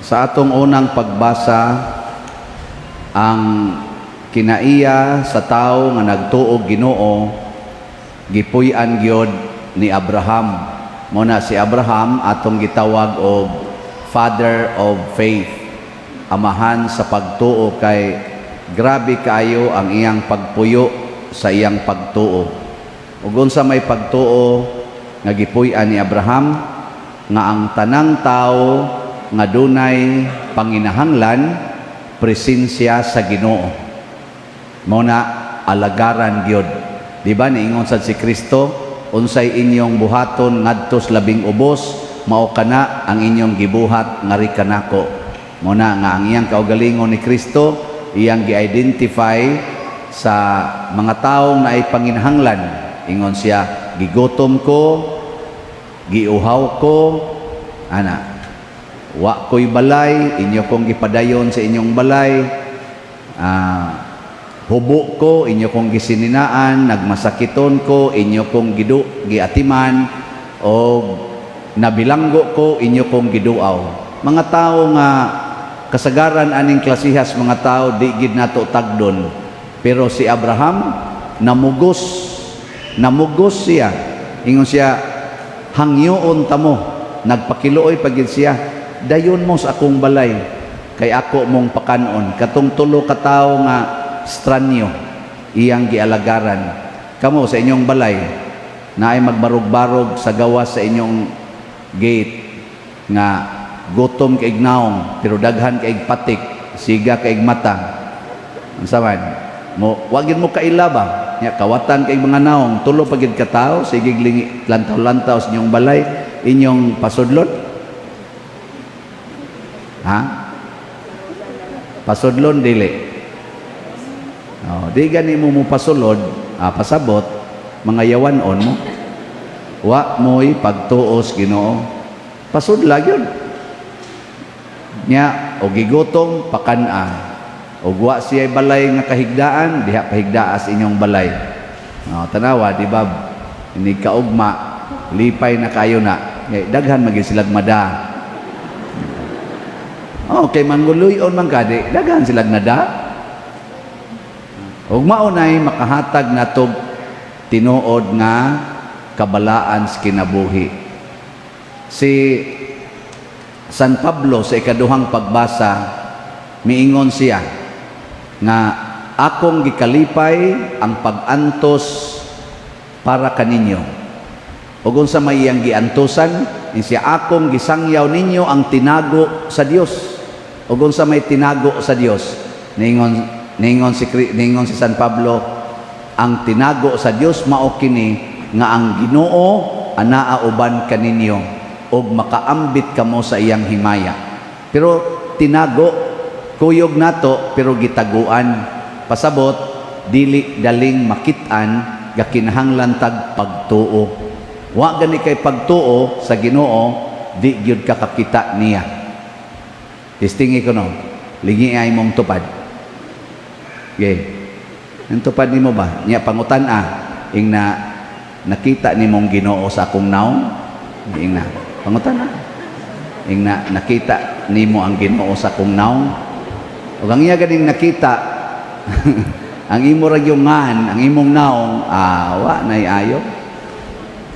Sa atong unang pagbasa, ang kinaiya sa tao nga nagtuo Ginoo gipuy-an gyud ni Abraham. Mao na si Abraham atong gitawag og father of faith, amahan sa pagtuo, kay grabe kaayo ang iyang pagpuyo sa iyang pagtuo. Ug unsa may pagtuo nga gipuy-an ni Abraham? Nga ang tanang tao nga dunay panginahanglan presensya sa Ginoo. Mao na alagaran gyud. Di ba niingon sad si Kristo, "Unsay inyong buhaton ngadto sa labing ubos, mao kana ang inyong gibuhat ngari kanako"? Mao na nga ang iyang kaugalingon ni Kristo iyang gi-identify sa mga taong naay panginahanglan. Ingon siya, "Gigutom ko, giuhaw ko, ana. Wa ko'y balay, inyo kong gipadayon sa inyong balay. Hubo ko, inyo kong gisininaan, nagmasakiton ko, inyo kong giatiman, o nabilanggo ko, inyo kong giduaw." Mga tao nga kasagaran aning klasihas mga tao di gid nato tagdon. Pero si Abraham namugos, namugos siya. Ingon siya, "Hangyoon ta mo." Nagpakiluoy pa gid siya, "Dayon mo sa akong balay kay ako mong pakanon." Katong tulo ka tawo nga stranyo iyang gialagaran. Kamo sa inyong balay, naay magbarog-barog sa gawas sa inyong gate nga gutom kay naong pero daghan kay patik, siga kay mata. Unsa man mo, wa gyud mo kaila ba nya, kawatan kay mga naong, tulo pa gid ka tawo, sige lingi lantaw-lantaw sa inyong balay, inyong pasudlon? Ha, pasudlon dili? Oh, di gani mo mo pasulod, pasabot, mga yawanon mo. Wa mo'y pagtuos Ginoo. Pasudla gyud. Nya og gigutom, pakan-a. Og wa siya balay nga kahigdaan, diha pahigdaa sa inyong balay. Oh, tanawa, di ba? Inig kaugma, lipay na kayo na. Kay daghan maging silag mada. Oh, kay manguloy-on man ka di, daghan silag nada. Ug mao nay makahatag natog tinuod nga kabalaan sa kinabuhi. Si San Pablo sa ikaduhang pagbasa, miingon siya nga akong gikalipay ang pag-antos para kaninyo. Ug unsa may iyang giantosan? Siya, akong gisangyaw ninyo ang tinago sa Dios. Ug unsa may tinago sa Dios? Ningon si San Pablo, ang tinago sa Dios mao kini nga ang Ginoo anaa uban kaninyo ug makaambit kamo sa iyang himaya. Pero tinago, kuyog nato pero gitaguan. Pasabot dili daling makit-an, gakinahanglan tag pagtuo. Wa gani kay pagtuo sa Ginoo, di gyud ka kakita niya. Testingi ko no. Lingi ay mong tupad. Okay. Ang tupad nimo ba? Nya pangutan-a, ing na nakita nimong Ginoo sa akong naong? Ing na. Pangutan-a. Ing na nakita nimo ang Ginoo sa akong naong? Ug ang iya ganing nakita ang imo ra yung ngan, ang imong naong, wa nay ayo.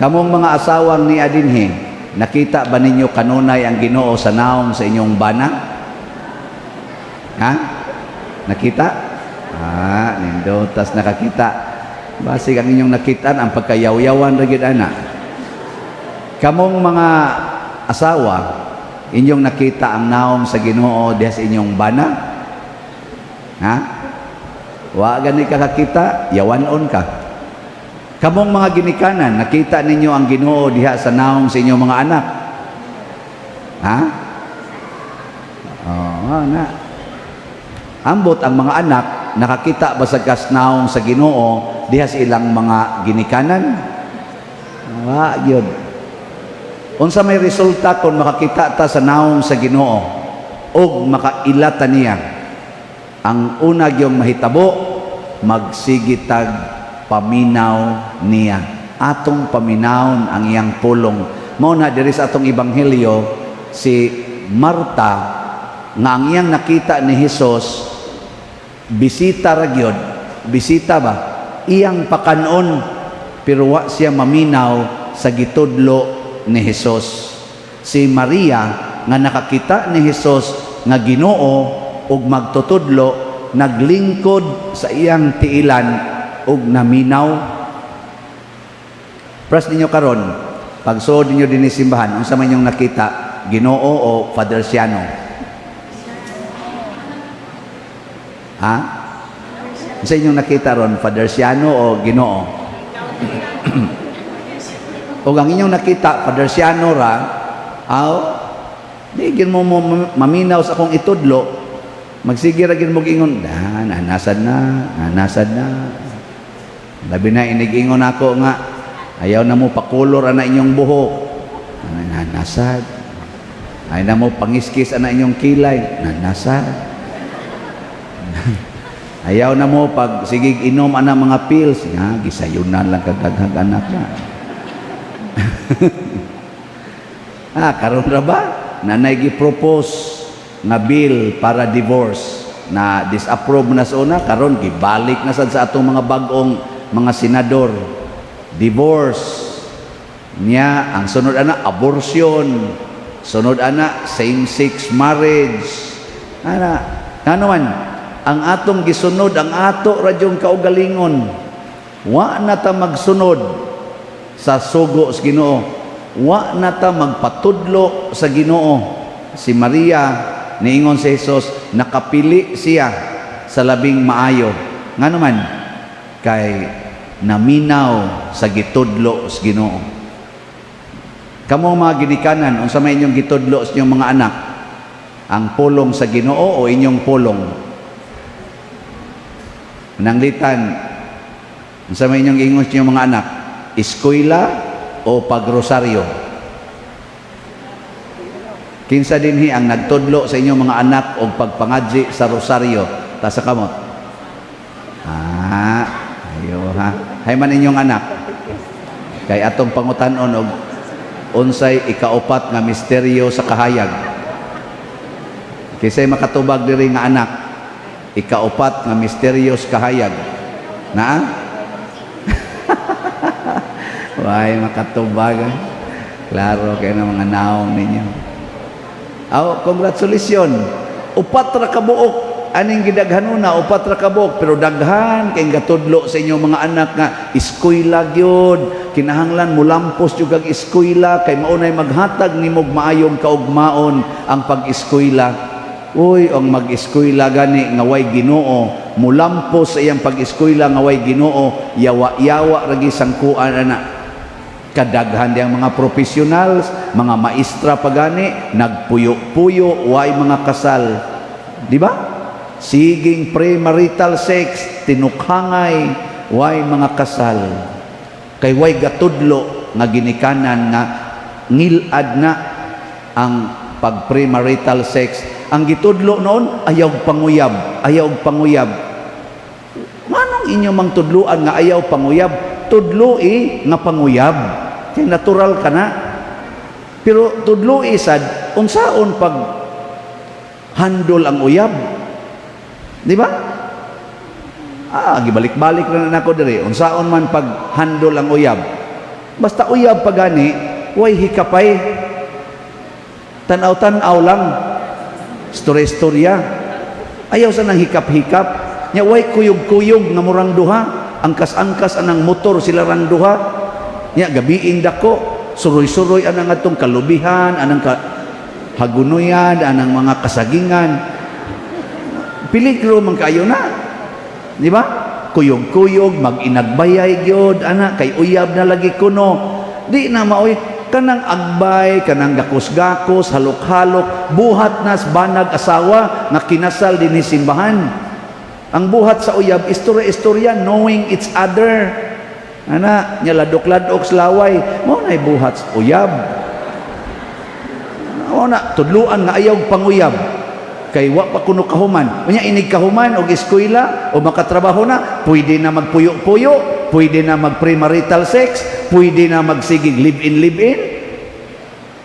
Kamong mga asawang ni adinhi, nakita ba ninyo kanunay ang Ginoo sa naong sa inyong bana? Ha? Nakita? Ah, nindotas nakakita. Basig ang inyong nakitaan ang pagkayawyawan ra gyud ana. Kamong mga asawa, inyong nakita ang naong sa Ginoo diha sa inyong bana? Ha? Wa gani ka kakita, yawanon ka. Kamong mga ginikanan, nakita ninyo ang Ginoo diha sa naong sa inyong mga anak? Ha? Oh, na. Ambot ang mga anak, nakakita ba sa kasnaong sa Ginoo diha sa ilang mga ginikanan? Wa gyud. Unsa may resulta kung makakita ta sa naong sa Ginoo ug makaila ta niya? Ang una gyung mahitabo, magsigitag paminaw niya. Atong paminawon ang iyang pulong. Mao na diri sa atong ebanghelyo, si Marta nga ang iyang nakita ni Hesus bisita ra gyud, bisita ba, iyang pakanon, pero wa siya maminaw sa gitudlo ni Hesus. Si Maria nga nakakita ni Hesus nga Ginoo ug magtutudlo, naglingkod sa iyang tiilan ug naminaw. Pras ninyo karon, pagsuod ninyo dinhi simbahan, unsa man inyong nakita, Ginoo o Father Siano? Ha? Unsa inyong nakita ron, Father Siano o Ginoo? O ang inyong nakita, Father Siano ra, aw, di gin mo maminaw sa akong itudlo, magsige ra gin mo ingon, na, nanasad na, nanasad na. Labi na inig-ingon ako nga, ayaw na mo pakulor ana inyong buhok. Nanasad. Ayaw na mo pangiskis ana inyong kilay. Nanasad. Ayaw na mo pag sigig inom ana mga pills. Nga, gisayunan lang kagaghag anak na. Karon ra ba? Nanay gi-propose nga bill para divorce na disapprove na sa una, karon gibalik na sad sa atong mga bag-ong mga senador. Divorce niya ang sunod ana, abortion, sunod ana, same-sex marriage ana. Ngano man ang atong gisunod ang ato radyong kaugalingon, wa na ta magsunod sa sugo sa Ginoo, wa na ta magpatudlo sa Ginoo. Si Maria, niingon si Jesus, nakapili siya sa labing maayo. Ngano man? Kay naminaw sa gitudlo sa Ginoo. Kamo mga ginikanan, unsa may inyong gitudlo sa inyong mga anak? Ang pulong sa Ginoo o inyong pulong? Nanglitan, unsa may inyong ingon sa inyong mga anak? Eskwela o pagrosaryo? Kinsa dinhi ang nagtudlo sa inyong mga anak og pagpangadji sa rosaryo? Taas sa kamot. Ah, ayo ha. Hay man inyong anak. Kay atong pangutan-on og unsay ikaupat nga misteryo sa kahayag. Kinsay makatubag diri nga anak, ikaupat nga misteryo sa kahayag? Naa? Way makatubag, eh. Klaro kay na mga naong ninyo. Aw, congratulations. Upat ra ka buok aning gidaghanuna, upat ra ka buok, pero daghan kay gatudlo sa inyong mga anak nga eskwela gyud, kinahanglan mulampos jud kag eskwela kay maunay maghatag nimog maayong kaugmaon ang pag-eskwela. Uy, ang mag-eskwela gani nga way Ginoo, mulampos sa iyang pag-eskwela nga way Ginoo, yawa-yawa ragi sangkuan ana. Kadaghan diyang mga professionals, mga maestra pa gani, nagpuyo-puyo, way mga kasal. Di ba? Siging premarital sex, tinukhangay, way mga kasal. Kay way gatudlo nga ginikanan nga ngilad na ang pag premarital sex. Ang gitudlo noon, ayaw panguyab, ayaw panguyab. Manong inyo mang tudluan nga ayaw panguyab? Tudloi nga panguyab. Kay natural ka na. Pero tudloi sad unsaon pag handle ang uyab. Di ba? Ah, gibalik-balik na nako diri. Unsaon man pag handle ang uyab? Basta uyab pa gani, way hikapay. Tanaw-tanaw lang. Istorya-istorya. Ayaw sa nang hikap-hikap. Nya way kuyog-kuyog nga murang duha. Angkas-angkas anang motor sila rang duha. Nya gabiing dako, suroy-suroy anang atong kalubihan, anang ka hagunoyan, anang mga kasagingan. Peligro man kayo na. Di ba? Kuyog-kuyog, mag-inagbayay gyud, ana kay uyab na lagi kuno. Di na maoy kanang agbay, kanang gakos-gakos, halok-halok, buhat nas banag asawa nga kinasal dinhi simbahan. Ang buhat sa uyab, istorya-istorya, knowing each other. Ana, nya ladok-ladok sa laway, mao nay buhat sa uyab. Mao na tudluan nga ayaw panguyab. Kay wa pa kuno kahuman. Unya inig kahuman og eskwela o makatrabaho na, pwede na magpuyo-puyo, pwede na mag-premarital sex, pwede na magsigig live-in, live-in.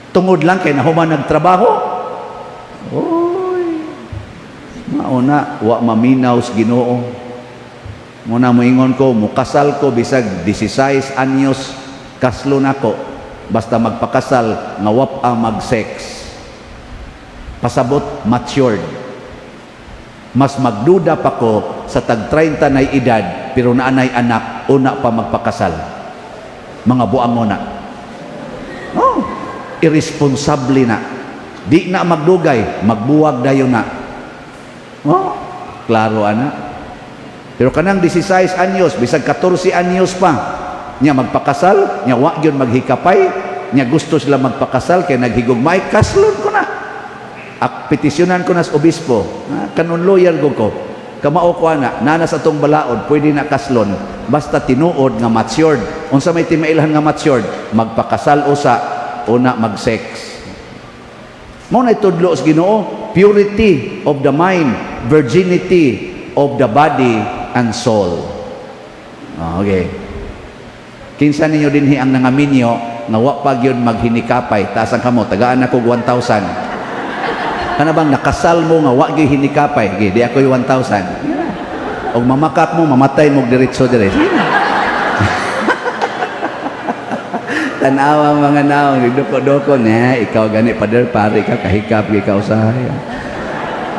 Tungod lang kay nahuman nagtrabaho. Oy. Mauna, wa maminaw sa Ginoo. Muna moingon ko, mukasal ko bisag 16 anyos, kaslo nako basta magpakasal nga wa pa mag-sex. Pasabot matured. Mas magduda pa ko sa tag 30 na edad pero naanay anak, una pa magpakasal. Mga buang na. Oh, irresponsable na. Di na magdugay, magbuwag dayon na. Oh, klaro ana. Pero kanang 16 anyos, bisag 14 anyos pa, nya magpakasal, nya wa gyud maghikapay, nya gusto sila magpakasal kay naghigugmay, kaslon ko na. Ak petisyonan ko na sa obispo, ha, kanon lawyer ko. Kamao ko ana, nana sa atong balaod, pwede na kaslon, basta tinuod nga matured. Unsa may timailhan nga matured? Magpakasal usa, una mag-sex. Mao na tudlo sa Ginoo, purity of the mind, virginity of the body and soul. Ah, okay. Kinsa ninyo dinhi ang nangaminyo nga wa pa gyud maghinikapay? Taas ang kamot, tagaan ako 1,000. Kana bang nakasal mo nga wa gyud hinikapay? Gi, di ako 1,000. Og mamakak mo, mamatay mo diretso dire. Sige na. Tanawa mga naong, nagdoko-doko na, ikaw gani, pader, pare ka, kahikap, ikaw usahay.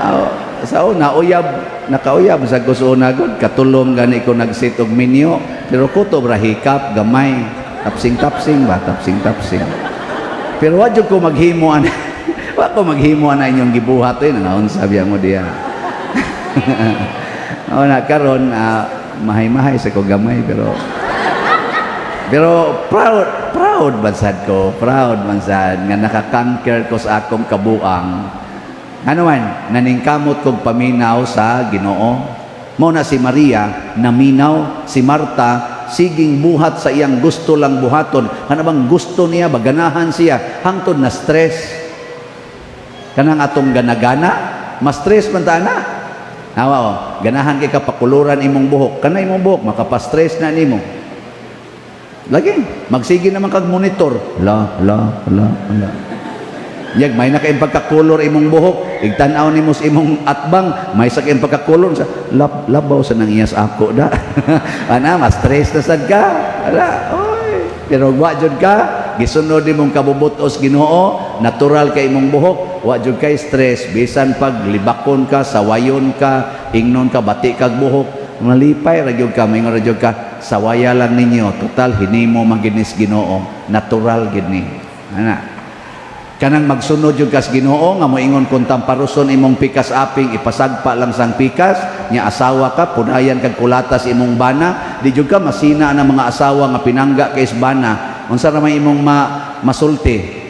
Aw, sa una, uyab, nakauyab sa una gud, katulong gani ko nagsit og minyo, pero kutob ra hikap, gamay, tapsing-tapsing ba, tapsing-tapsing. Pero wa jud ko maghimo ana, wa ko maghimo ana inyong gibuhat eh, nangaunsa biya mo diya. O na karon mahay-mahay sa ko gamay, pero pero proud proud man sad ko, proud man sad nga nakakonquer ko sa akong kabuang. Ano man, naningkamot kog paminaw sa Ginoo. Mao na si Maria naminaw, si Marta siging buhat sa iyang gusto lang buhaton. Kana bang gusto niya, baganahan siya hangtod na stress. Kanang atong ganagana, mas stress man ta na. Hawa oh, ganahan kay ka pakuluran imong buhok. Kana imong buhok makapa-stress na nimo. Lagi, magsige naman kag monitor. La, la, la, la. Yag, may na kayong pagkakulor imong buhok. Igtan-aw nimo sa imong atbang, may sa kayong pagkakulor. Sa, lab, labaw sa nang iyas ako da. Ana, mas stress na sad ka. Ala, oy. Pero wa jud ka, gisunod imong kabubutos Ginoo, natural kay imong buhok, wa jud kay stress bisan pag libakon ka, sawayon ka, ingnon ka bati kag buhok, malipay ra gyud ka, maingon ra gyud ka, sawaya lang ninyo, total hinimo man gid ni sa Ginoo, natural gid ni. Ana. Kanang magsunod yung kas Ginoo nga moingon kung tamparuson imong pikas aping, ipasagpa lang sang pikas nya, asawa ka, punayan kag kulatas imong bana, di jud ka masina ang mga asawa nga pinangga kay bana. Unsa ra may imong masulti?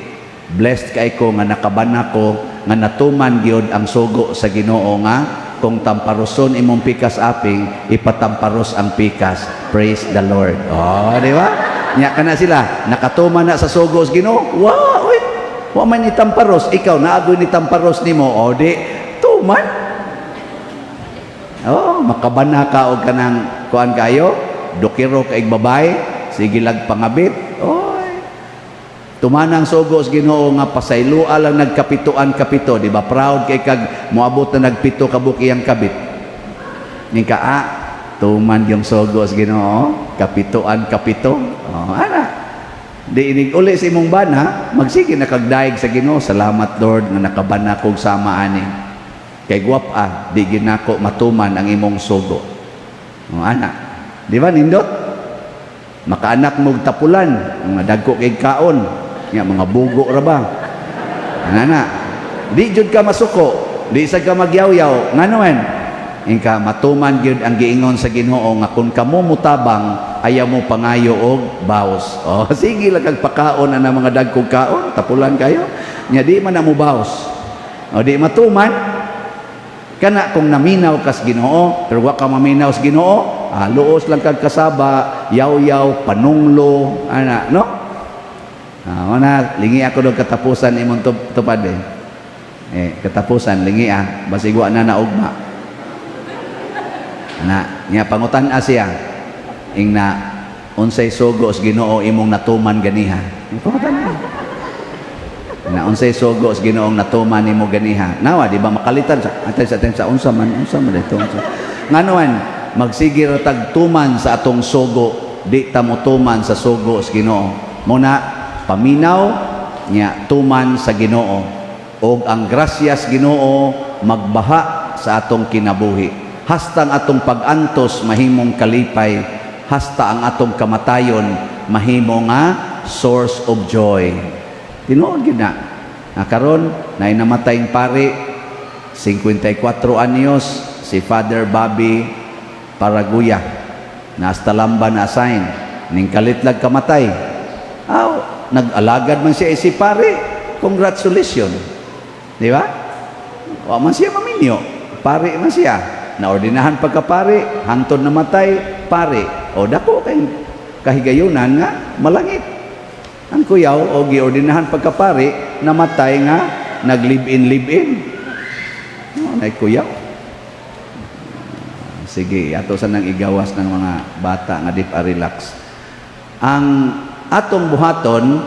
Blessed kay ko nga nakabana ko nga natuman gyud ang sugo sa Ginoo nga kung tamparuson imong pikas aping, ipatamparos ang pikas. Praise the Lord. Oh, di ba? Nya kana sila nakatuman na sa sugo sa Ginoo. Wow, oy. Wa man ni tamparos, ikaw naagoy ni tamparos nimo, o di tuman. Oh, makabana ka og kanang kuan kayo, dokiro kay babae, sige lag pangabit. Oy. Tumanang sugo sa Ginoo nga pasayloa lang nagkapituan kapito, di ba? Proud kay kag moabot na nagpito ka buok iyang kabit. Ning ka ah, tuman yung sugo sa Ginoo, kapituan kapito. Oh, ana. Di inig uli sa imong bana, magsige na kagdayeg sa Ginoo. Salamat, Lord, nga nakabana kog sama ani. Kay gwap ah, di ginako matuman ang imong sugo. Oh, ana. Di ba nindot? Makaanak mo og tapulan, mga dagko kay kaon, nga mga bugo ra ba? Ana na. Di jud ka masuko, di sa ka magyawyaw, ngano man? Ingka matuman gyud ang giingon sa Ginoo nga kung kamo mutabang, ayaw mo pangayo og baws. Oh, sige lang kag pakaon ana mga dagkong kaon, tapulan kayo. Nya di man na mo baws. O di matuman kana kung naminaw kas Ginoo, pero wa ka maminaw sa Ginoo, ah, luos lang kag kasaba, yaw-yaw, panunglo, ana, no? Ah, una, lingi ako dog katapusan imong tupad eh. Eh, katapusan lingi ah, basig wa na naugma. Na, nya pangutan siya. Ing na unsay sugo sa Ginoo imong natuman ganiha. Pangutan niya. Na unsay sugo sa Ginoong natuman nimo ganiha. Nawa, di ba makalitan sa atay sa sa unsa man dito, unsa. Ngano man magsige ra tag tuman sa atong sugo, di ta motuman sa sugo sa Ginoo. Muna paminaw nya tuman sa Ginoo. Og ang grasya sa Ginoo magbaha sa atong kinabuhi. Hasta ang atong pag-antos mahimong kalipay, hasta ang atong kamatayon mahimo nga source of joy. Tinuod gyud na. Na karon naay namatayng pari, 54 anyos, si Father Bobby Paraguya. Nasa Talamba na assign. Ning kalit lag kamatay. Aw, nag-alagad man siya si pare. Congratulations. Di ba? Wa man siya maminyo. Pare man siya. Naordinahan pagkapare, hantod namatay, pare. O dako kay kahigayunan nga malangit. Ang kuyaw o giordinahan pagkapare, namatay nga nag-live-in, live-in. Oh, nay kuyaw. Sige, ato sa nang igawas ng mga bata nga di pa relax. Ang atong buhaton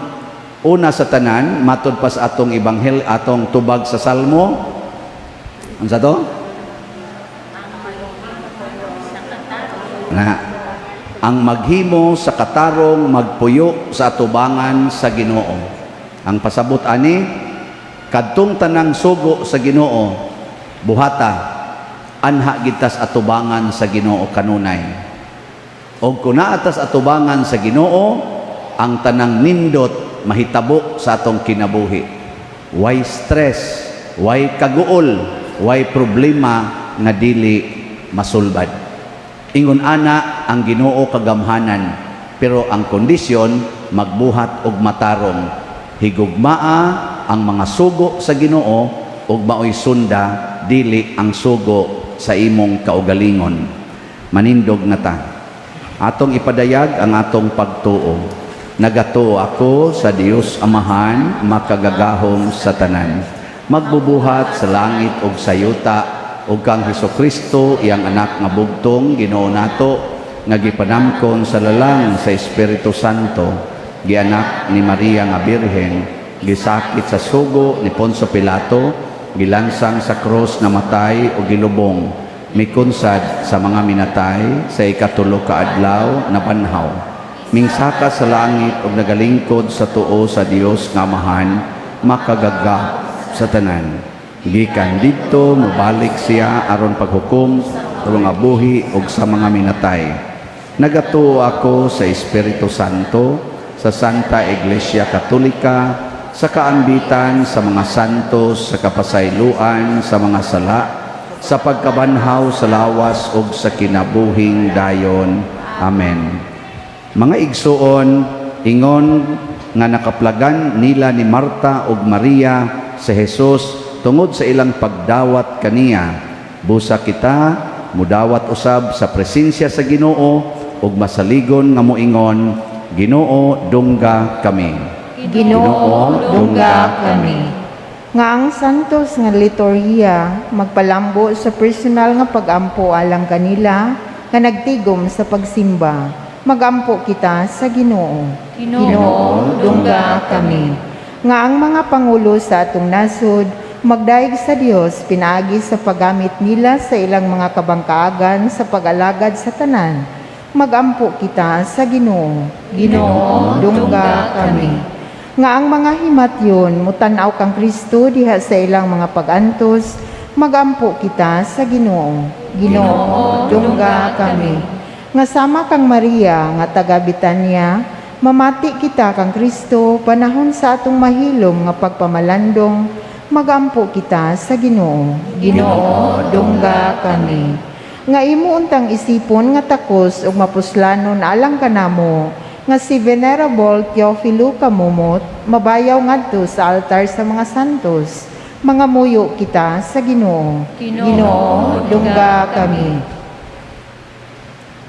una sa tanan, matod pa sa atong ebanghel, atong tubag sa Salmo. Unsa to? Na ang maghimo sa katarong magpuyo sa atubangan sa Ginoo. Ang pasabot ani, kadtong tanang sugo sa Ginoo buhata, anha gitas atubangan sa Ginoo kanunay. Og kun naa tas atubangan sa Ginoo, ang tanang nindot mahitabo sa atong kinabuhi. Way stress, way kaguol, way problema nga dili masulbad. Ingon ana ang Ginoo kagamhanan, pero ang kondisyon, magbuhat og matarong. Higugmaa ang mga sugo sa Ginoo ug maoy sunda, dili ang sugo sa imong kaugalingon. Manindog na ta. Atong ipadayag ang atong pagtuo. Nagatuo ako sa Dios Amahan, makagagahom sa tanan, magbubuhat sa langit ug sa yuta, ug kang Hesukristo, iyang anak nga bugtong, Ginoo nato, nga gipanamkon sa lalang sa Espiritu Santo, gianak ni Maria nga Birhen, gisakit sa sugo ni Poncio Pilato, gilansang sa krus, namatay ug gilubong, mikunsad sa mga minatay, sa ikatulo ka adlaw nabanhaw, mingsaka sa langit ug nagalingkod sa tuo sa Dios nga Amahan, makagagahom sa tanan. Gikan didto mobalik siya aron paghukom sa mga buhi ug sa mga minatay. Nagatuo ako sa Espiritu Santo, sa Santa Iglesia Katolika, sa kaambitan sa mga santos, sa kapasayloan sa mga sala, sa pagkabanhaw sa lawas ug sa kinabuhing dayon. Amen. Mga igsuon, ingon nga nakaplagan nila ni Marta ug Maria sa Jesus tungod sa ilang pagdawat kaniya, busa kita mudawat usab sa presensya sa Ginoo ug masaligon nga moingon, "Ginoo, dungga kami." Ginoo, dungga kami. Nga ang santos nga liturhiya magpalambo sa personal nga pagampo alang kanila nga nagtigom sa pagsimba. Magampo kita sa Ginoo. Ginoo, dungga kami. Nga ang mga pangulo sa atong nasod magdayeg sa Dios pinaagi sa paggamit nila sa ilang mga kabangkaagan sa pag-alagad sa tanan. Magampo kita sa Ginoo. Ginoo, dungga kami. Nga ang mga himatyon mutan-aw kang Kristo diha sa ilang mga pag-antos, magampo kita sa Ginoo. Ginoo, dungga kami. Nga sama kang Maria nga taga Betania, mamati kita kang Kristo panahon sa atong mahilom nga pagpamalandong, magampo kita sa Ginoo. Ginoo, dungga kami. Nga imo untang isipon nga takos ug mapuslanon alang kanamo nga si Venerable Teofilo Camomot mabayaw ngadto sa altar sa mga santos. Mangamuyo kita sa Ginoo. Ginoo, dungga kami.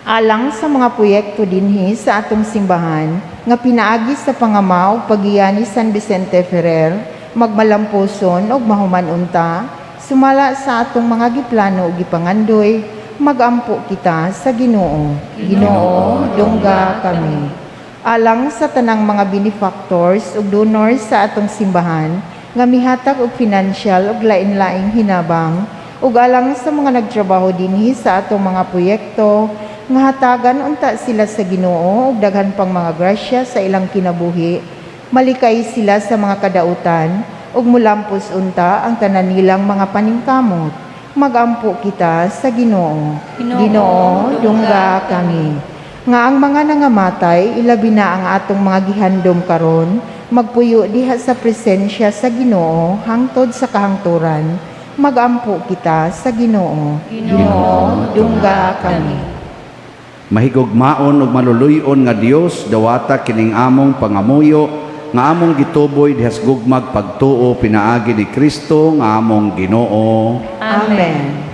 Alang sa mga proyekto dinhi sa atong simbahan nga pinaagi sa pangama ug paggiya ni San Vicente Ferrer, magmalampuson ug mahuman unta, sumala sa atong mga giplano ug gipangandoy, magampo kita sa Ginoo. Ginoo, dungga kami. Alang sa tanang mga benefactors ug donors sa atong simbahan nga mihatag og financial ug lain-laing hinabang, ug alang sa mga nagtrabaho dinhi sa atong mga proyekto, nga hatagan unta sila sa Ginoo og daghan pang mga grasya sa ilang kinabuhi, malikay sila sa mga kadautan ug mulampos unta ang tanan nilang mga paningkamot. Magampo kita sa Ginoo. Ginoo, dungga kami. Nga ang mga nangamatay, ilabi na ang atong mga gihandom karon, magpuyo diha sa presensya sa Ginoo hangtod sa kahangturan. Magampo kita sa Ginoo. Ginoo, dungga kami. Mahigugmaon ug maluluy-on nga Dios, dawata kining among pangamuyo nga among gituboy diha sa gugmag pagtuo pinaagi ni Kristo nga among Ginoo. Amen.